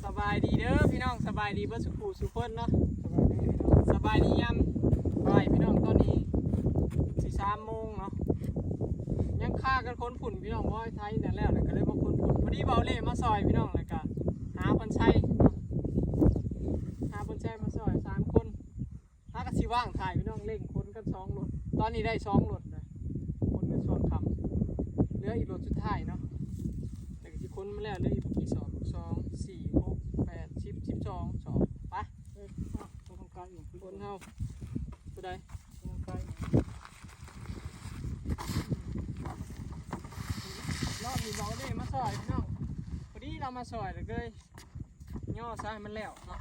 ສະບາຍດີເດີພີ່ນ້ອງ ສະບາຍດີເບິດສູ່ຜູ້ສູ່ຄົນເນາະ ສະບາຍດີຍາມບ່າຍພີ່ນ້ອງ ຕອນນີ້ຊິສາມໂມງເນາະ ຍັງຄາກັນຄົນຝຸ່ນພີ່ນ້ອງ ບໍ່ໄດ້ໄຖນັ້ນແລ້ວ ແລ້ວກໍເລີຍມາຂົນຝຸ່ນ ພໍດີເບົາເລ່ມາຊ່ອຍພີ່ນ້ອງ ແລ້ວກໍຫາເພິ່ນໄຊ ຫາເພິ່ນໄຊມາຊ່ອຍສາມຄົນ ຫາກໍຊິວ່າງຖ່າຍພີ່ນ້ອງ ເລັ່ງຂົນກັນສອງລົດ ຕອນນີ້ໄດ້ສອງລົດແລ້ວ ຂົນກັນຊ່ວງຄ່ຳ ເຫຼືອອີກລົດສຸດທ້າຍເນາະ ແລ້ວກໍຊິຂົນມາແລ້ວ ເຫຼືອອີກບໍ່ກີ່ສອບ ສອງ ສີ່ ຫົກ ແປດ ສິບ ສິບສອງ ສອບ ໄປ ເອີ ຄົນເຮົາ ຜູ້ໃດ ລອບນີ້ເບົາເລ່ມາຊ່ອຍພີ່ນ້ອງ ພໍດີລາວມາຊ່ອຍ ແລ້ວກໍເລີຍຍໍຊະໃຫ້ມັນແລ້ວເນາະ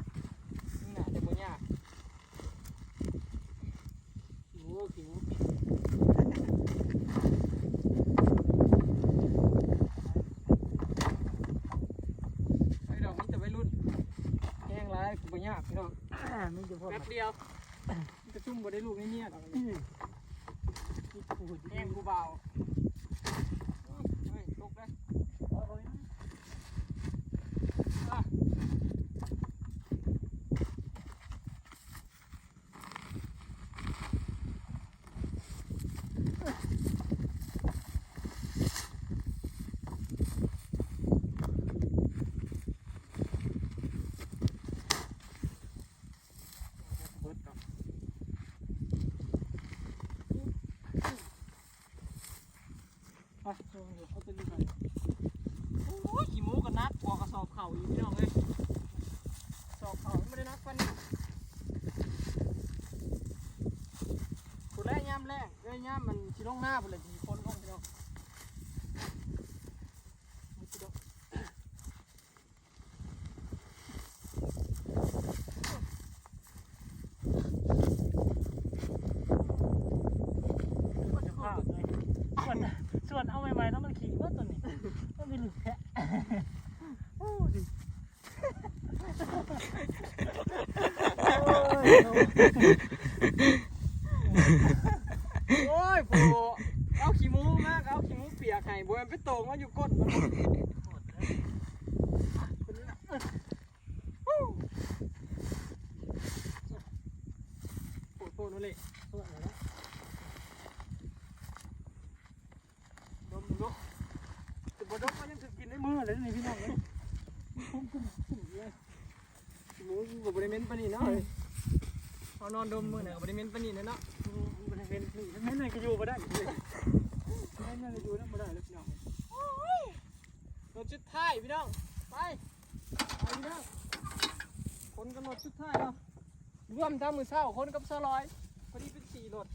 ມັນໜ້າຈະບໍ່ຍາກ. ໂອ້ ຂີ້ງູ ໄອ້ດອກ ມີແຕ່ໄວລຸ້ນ ແຮງຫຼາຍ ບໍ່ຍາກພີ່ນ້ອງ ມີແຕ່ພໍແປັບດຽວ ມີແຕ່ຊຸມບໍ່ໄດ້ລູກໄດ້ເມຍດອກ ອືມ ແຮງຜູ້ບ່າວ ເຮີ້ຍ ຕົກເດ້ ອາ. ໄປ ເອົາ ເອົາຕົວນີ້ໄປ ໂອ້ຍ ຂີ້ໝູກໍໜັກກວ່າກະສອບເຂົ້າອີກ ພີ່ນ້ອງເອີຍ ກະສອບເຂົ້າມັນບໍ່ໄດ້ໜັກປານນີ້ ພຸ້ນແຫຼະ ຍາມແລ້ງເອີຍ ຍາມມັນຊິລົງນາພຸ້ນແຫຼະ ຊິຂົນລົງ ພີ່ນ້ອງ. ສ່ວນ ສ່ວນເອົາໃໝ່ໆ ແລ້ວມັນຂີ້ເບິດຕົວນີ້ ມັນມີແຫຼະ ໂອ້ຍ ໂອ້ຍ ໂອ້ຍ ໂອ້ ເອົາຂີ້ໝູມາ ກໍເອົາຂີ້ໝູປຽກໃຫ້ ບໍ່ແມ່ນໄປໂຕ່ງມາຢູ່ກົ້ນມັນ. ໂພດໂພດໂນເລ ດົມເນາະ ແຕ່ບໍ່ດົມມັນຍັງຖືກກິນໃນມືແລ້ວນີ້ ພີ່ນ້ອງເອີຍ ຄຸ້ມໆເລີຍ ຂີ້ໝູກໍບໍ່ໄດ້ເໝັນປານນີ້ເນາະ ເຮົານອນດົມມື້ນະກໍບໍ່ໄດ້ເໝັນປານນີ້ແຫຼະເນາະ ບໍ່ໄດ້ເໝັນ ເໝັນກໍຢູ່ບໍ່ໄດ້ ເໝັນກໍຢູ່ນຳບໍ່ໄດ້ແລ້ວ ພີ່ນ້ອງ ໂອ້ຍ ລົດສຸດທ້າຍ ພີ່ນ້ອງ ໄປ ໄປ ພີ່ນ້ອງ ຂົນກັນລົດສຸດທ້າຍເນາະ ລວມທັງມື້ເຊົ້າ ຂົນກັບສາວລອຍ ພໍດີເປັນສີ່ລົດ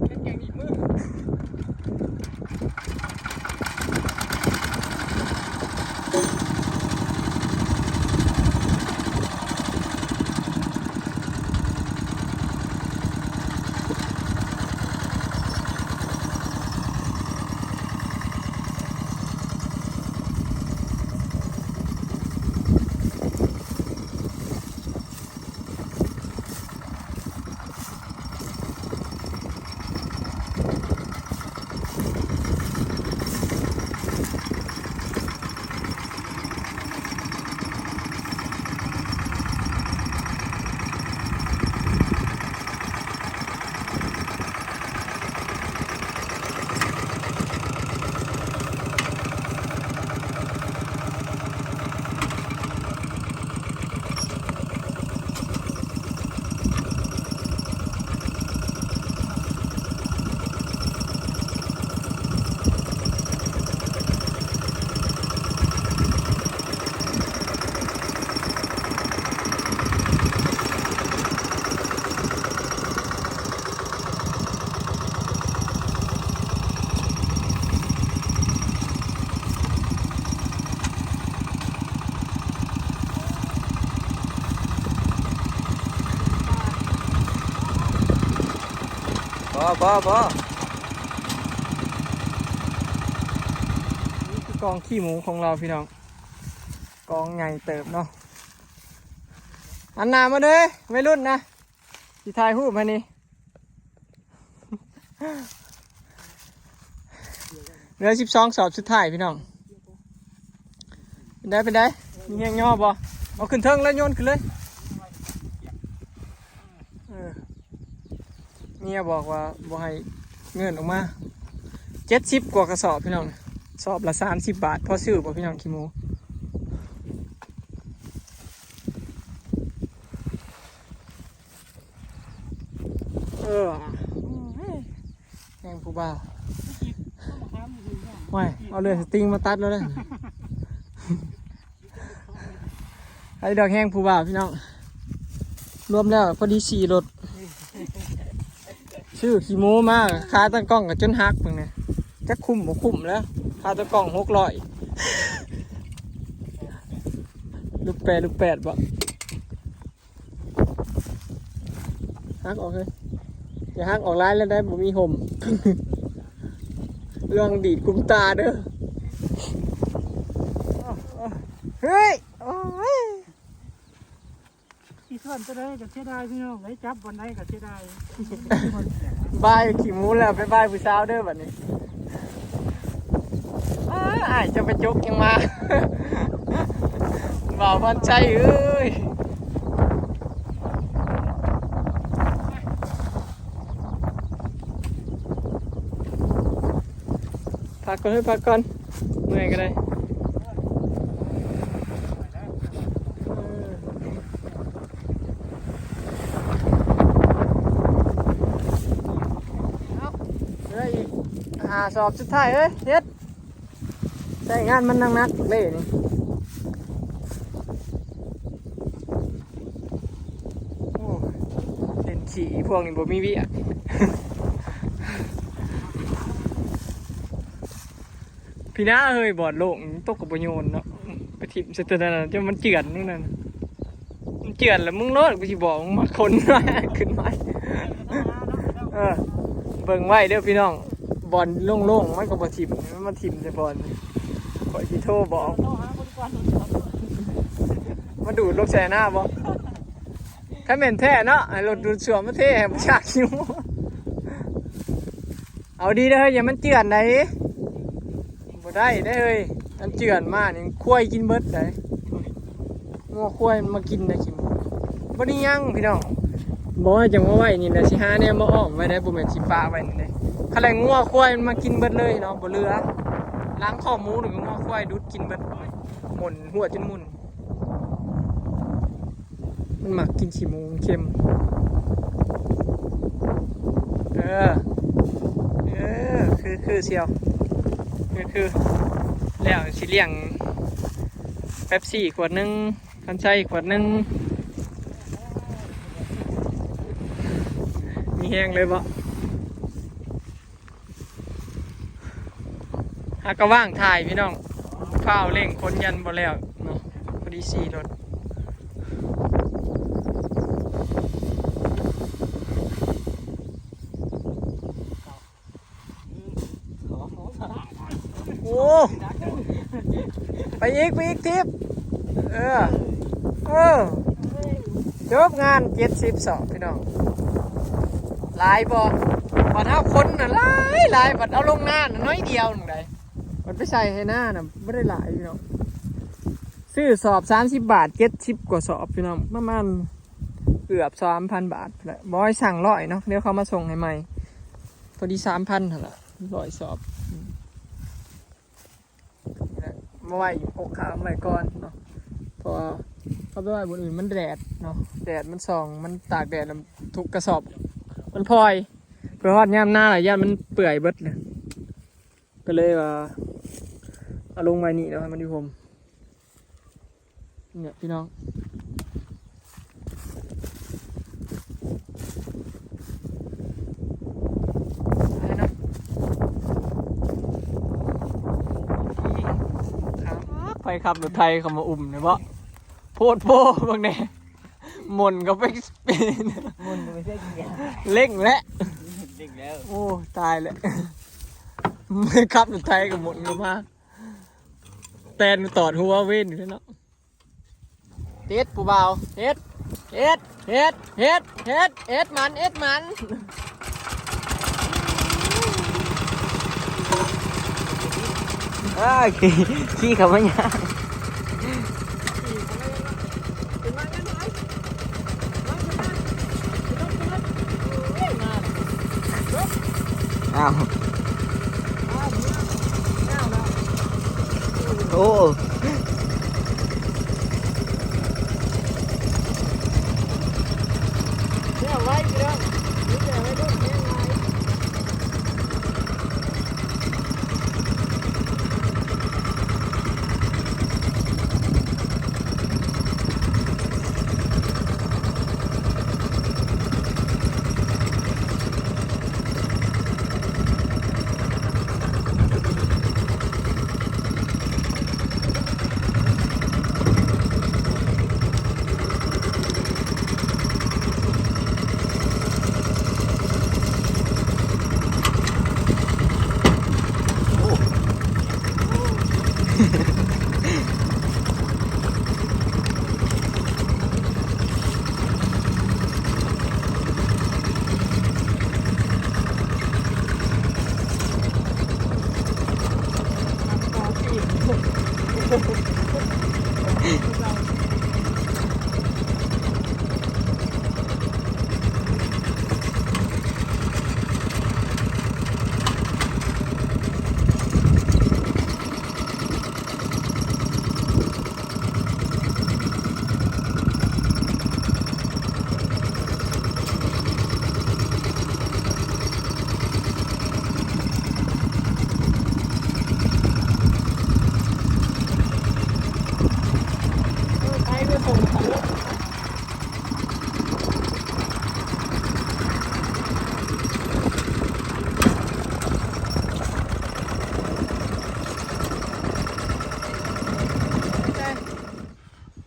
ເປັນແກງໜີບມື. ໂ ບໍ່ ບໍ່ ບໍ່ ນີ້ຄືກອງຂີ້ໝູຂອງລາວພີ່ນ້ອງ ກອງໃຫຍ່ເຕີບເນາະ. ຫັນໜ້າມາເດີໄວລຸ້ນນະ ຊິຖ່າຍຮູບໃຫ້ນີ້. ເຫຼືອສິບສອງສອບສຸດທ້າຍພີ່ນ້ອງ. ເປັນໃດ ເປັນໃດ ມີແຮງຍໍບໍ່? ເອົາຂຶ້ນເທິງແລ້ວໂຍນຂຶ້ນເລີຍ. ເອີ ເມຍບອກວ່າບໍ່ໃຫ້ເງິນອອກມາ. ເຈັດສິບກວ່າກະສອບພີ່ນ້ອງ ສອບລະສາມສິບບາດ ພໍຊື້ບໍ່ພີ່ນ້ອງ ຂີ້ໝູ? ເອີ ແຮງຜູ້ບ່າວ ໂອ້ຍ ເອົາເລື່ອຍສະຕິງມາຕັດແລ້ວເດ້. ໃຫ້ດອກແຮງຜູ້ບ່າວພີ່ນ້ອງ ລວມແລ້ວພໍດີສີ່ລົດ. ຊື້ຂີ້ໝູມາ ຄາຕັ້ງກ້ອງກໍຈົນຫັກເບິ່ງແດ່ ຈັກຄຸ້ມບໍ່ຄຸ້ມແລ້ວ ຄາຕັ້ງກ້ອງຫົກຮ້ອຍ. ລູກແປດ ລູກແປດບໍ່? ຫັກອອກເລີຍ ຢ່າຫັກອອກຫຼາຍແລ້ວໄດ້ ບໍ່ມີຮົ່ມ ລະວັງດີດກຸມຕາເດີ. ເຮີ້ຍ ໂອ້ຍ ຊິສ່ວນຕົວໃດກໍເສຍດາຍພີ່ນ້ອງເອີຍ ຈັບບ່ອນໃດກໍເສຍດາຍ. ບາຍຂີ້ໝູແລ້ວ ໄປບາຍຜູ້ສາວເດີບັດນີ້. ອ້າ ອ້າຍເຈົ້າໄປຈົກຫຍັງມາ ບ່າວພອນໄຊເອີຍ. ພັກກ່ອນເຮີ້ຍ ພັກກ່ອນ ເມື່ອຍກໍໄດ້. ເອີ ເຫຼືອອີກຫ້າສອບສຸດທ້າຍເອີຍ ເຮັດ ໃຊ້ງານມັນໜັກໆເດ້ນີ້. ໂອ້ ເປັນຂີ້ພວກນີ້ບໍ່ມີວຽກ. ພີ້ນາເຮີ້ຍ ບ່ອນໂລ່ງຕົກກໍບໍ່ໂຍນເນາະ ໄປຖິ້ມໃສ່ຕົວນັ້ນ ຈົນມັນເຈື່ອນຢູ່ນັ້ນ ມັນເຈື່ອນແລ້ວ ມຶງໂລດ ກູຊິບອກ ມຶງມາຂົນຂຶ້ນມາ. ເອີ ເບິ່ງໄວ້ເດີພີ່ນ້ອງ ບ່ອນໂລ່ງໆ ມັນກໍບໍ່ຖິ້ມ ມັນມາຖິ້ມໃສ່ບ່ອນ ຂ້ອຍຊິໂທບອກ ມາດູດລົງໃສ່ນາບໍ່? ຄັນແມ່ນແທ້ເນາະ ໃຫ້ລົດດູດສ້ວມມາເທໃຫ້ບໍ່ຢາກຫິວ. ເອົາດີເດີເຮີ້ຍ ຢ່າມັນເຈື່ອນໃດ ບໍ່ໄດ້ເດ້ເຮີ້ຍ ມັນເຈື່ອນມານີ້ ຄວາຍກິນເບິດໃດ ງົວຄວາຍມັນມາກິນໃດຂີ້ໝູ. ບໍ່ໄດ້ຫຍັງພີ່ນ້ອງ ບໍ່ວ່າຈັ່ງມາໄວ້ນີ້ແຫຼະ ຊິຫາແນວມາອ້ອມໄວ້ໄດ໋ ບໍ່ແມ່ນຊິປະໄວ້ນີ້ເດ້. ຄັນແລງງົວຄວາຍມັນມາກິນເບິດເລີຍເນາະ ບໍ່ເຫຼືອ ຫຼັງຄອກໝູນີ້ກໍງົວຄວາຍດູດກິນເບິດ ໝົນຫົວຈົນໝຸ່ນ. ມັນມັກກິນຂີ້ໝູ ມັນເຄັມ. ເອີ ເອີ ຄື ຄືສ່ຽວ ຄື ຄື ແລ້ວຊິລ້ຽງເປັບຊີຂວດໜຶ່ງ ຄັນໄຊຂວດໜຶ່ງ. ມີແຮງເລີຍບໍ່? ຫາກະວ່າງຖ່າຍພີ່ນ້ອງ ຟ້າວເລັ່ງຄົນຍັນບໍ່ແລ້ວເນາະ ພໍດີສີ່ລົດ. ໂອ້ ໄປອີກ ໄປອີກທິບ ເອີ ເອີ ຈົບງານ ເຈັດສິບສອງ ພີ່ນ້ອງ ຫຼາຍບໍ່? ບັດເຮົາຄົນນະຫຼາຍໆ ບັດເອົາລົງນານະໜ້ອຍດຽວໜຶ່ງໃດ໋ ບັດໄປໃສ່ໄຮ່ນານະບໍ່ໄດ້ຫຼາຍພີ່ນ້ອງ. ຊື້ສອບສາມສິບບາດ ເຈັດສິບກວ່າສອບພີ່ນ້ອງ ປະມານເກືອບສາມພັນບາດພຸ້ນແຫຼະ ບໍ່ໃຫ້ສັ່ງຮ້ອຍເນາະ ດຽວເຂົາມາສົ່ງໃຫ້ໃໝ່ ພໍດີສາມພັນຫັ້ນລະ ຮ້ອຍສອບ. ມາໄວ້ຢູ່ໂຄກຂາມໄວ້ກ່ອນເນາະ ເພາະວ່າເອົາໄປໄວ້ບ່ອນອື່ນມັນແດດເນາະ ແດດມັນສ່ອງ ມັນຕາກແດດ ທຸກກະສອບມັນພອຍ ເພື່ອຮອດຍາມໜາວລະຢ້ານມັນເປື່ອຍເບິດເລີຍ ກໍເລີຍວ່າເອົາລົງໄວ້ນີ້ເນາະ ໃຫ້ມັນຢູ່ຮົ່ມ. ນີ້ແຫຼະພີ່ນ້ອງ ໃຜຂັບລົດໄຖເຂົ້າມາອຸ້ມນີ້ບໍ? ໂພດໂພ ເບິ່ງແດ່ ໝົນກໍໄປ ໝົນກໍໄປເຊັກເກຍ ເລັ່ງແຫຼະ. ໂອ້ ຕາຍແລ້ວ ຂັບລົດໄຖກໍໝົດລົງມາ ແຕ່ນຕອດຫົວເວັນຢູ່ເນາະ. ເຮັດຜູ້ບ່າວ ເຮັດ ເຮັດ ເຮັດ ເຮັດ ເຮັດ ເຮັດ ເຮັດມັນ ເຮັດມັນ ເອີ ຂີ່ ຂີ່ເຂົ້າມາຍາກ. ອ້າວ ໂອ້ ແລ້ວໄວພີ່ນ້ອງ ມີແຕ່ໄວລຸ້ນແຮງຫຼາຍ.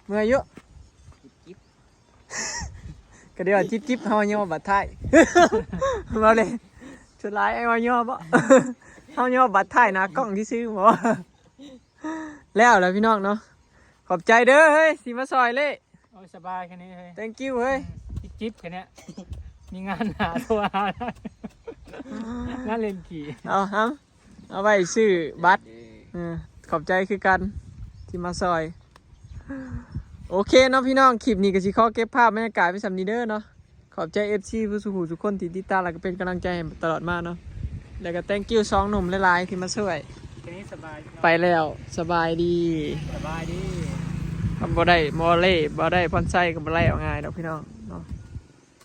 ເມື່ອຍຢູ່ ກະດຽວຈິບໆ ເຮົາຍໍບັດທ້າຍ ເວົ້າເລີຍ ສ່ວນຫຼາຍອ້າຍວ່າຍໍບໍ່ ເຮົາຍໍບັດທ້າຍໜ້າກ້ອງຊື່ໆ ບໍ່ ແລ້ວລະພີ່ນ້ອງເນາະ ຂອບໃຈເດີເຮີ້ຍ ທີ່ມາຊ່ອຍເລ. ໂອ້ຍ ສະບາຍແຄ່ນີ້ເຮີ້ຍ thank you ເຮີ້ຍ ອືມ ຈິບໆ ແຄ່ນີ້ ມີງານຫາໂທຫາ ງານຫຼິ້ນກີ້ ເອົາ ເອົາໄວ້ຊື້ບັດ ເອີ ຂອບໃຈຄືກັນທີ່ມາຊ່ອຍ. ໂອເຄເນາະພີ່ນ້ອງ ຄລິບນີ້ກໍຊິຂໍເກັບພາບບັນຍາກາດໄວ້ສ່ຳນີ້ເດີເນາະ. ຂອບໃຈ ເອັຟຊີ ທຸກຜູ້ທຸກຄົນທີ່ຕິດຕາມ ແລ້ວກໍເປັນກຳລັງໃຈໃຫ້ຕະຫຼອດມາເນາະ ແລ້ວກໍ thank you ສອງໜຸ່ມຫຼາຍໆ ທີ່ມາຊ່ວຍ. ແຄ່ນີ້ສະບາຍ ໄປແລ້ວ ສະບາຍດີ ສະບາຍດີ. ຄັນບໍ່ໄດ້ໝໍເລ່ ບໍ່ໄດ້ພອນໄຊ ກໍບໍ່ໄດ້ເອົາງ່າຍດອກພີ່ນ້ອງເນາະ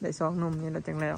ໄດ້ສອງໜຸ່ມນີ້ແຫຼະຈັ່ງແລ້ວ.